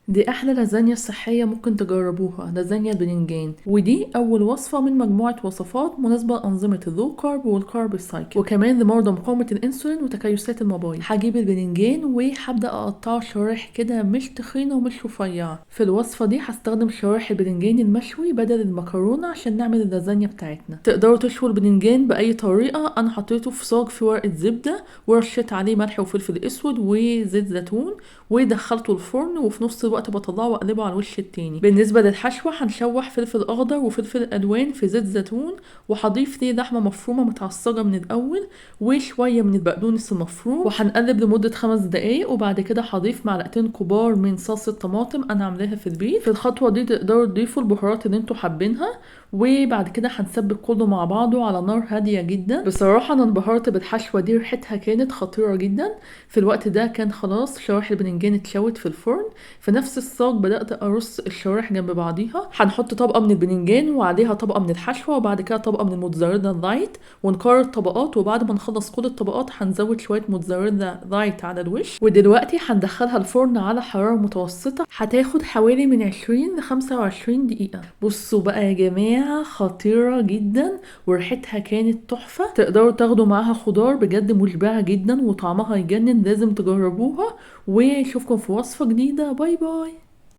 دي احلى لازانيا صحية ممكن تجربوها، لازانيا الباذنجان. ودي اول وصفه من مجموعة وصفات مناسبة لانظمه ال low carb وال carb cycle، وكمان لمرضى مقاومة الانسولين وتكيسات المبايض. هجيب الباذنجان وهبدا اقطعه شرايح كده مش تخينة ومش رفيعة. في الوصفة دي هستخدم شرايح الباذنجان المشوي بدل المكرونه عشان نعمل اللازانيا بتاعتنا. تقدروا تشووا الباذنجان باي طريقه، انا حطيته في صاج في ورقة زبدة ورشيت عليه ملح وفلفل اسود وزيت زيتون ودخلته الفرن، وفي نص الوقت بطلعه واقلبه على الوش التاني. بالنسبة للحشوه هنشوح فلفل اخضر وفلفل الوان في زيت زيتون، وهضيف ليه لحمه مفرومه متعصجه من الاول وشوية من البقدونس المفروم، وهنقلب لمدة 5 دقايق. وبعد كده هضيف معلقتين كبار من صلصه طماطم انا عاملاها في البيت. في الخطوة دي تقدروا تضيفوا البهارات اللي انتوا حابينها، وبعد كده هنسبك كله مع بعضه على نار هادية جدا. بصراحة انا انبهرت بالحشوه دي، ريحتها كانت خطيرة جدا. في الوقت ده كان خلاص شرايح الباذنجان اتشوت في الفرن. في نفس الصاج بدات ارص الشرايح جنب بعضيها. هنحط طبقه من الباذنجان وعليها طبقه من الحشوه، وبعد كده طبقه من الموتزاريلا ال light، ونكرر الطبقات. وبعد ما نخلص كل الطبقات هنزود شوية موتزاريلا light على الوش. ودلوقتي هندخلها الفرن على حرارة متوسطه، هتاخد حوالي من 20 ل 25 دقيقة. بصوا بقى يا جماعة، خطيرة جدا وريحتها كانت تحفة. تقدروا تاخدوا معاها خضار، بجد مشبعة جدا وطعمها يجنن، لازم تجربوها. واشوفكم في وصفه جديدة. bye bye.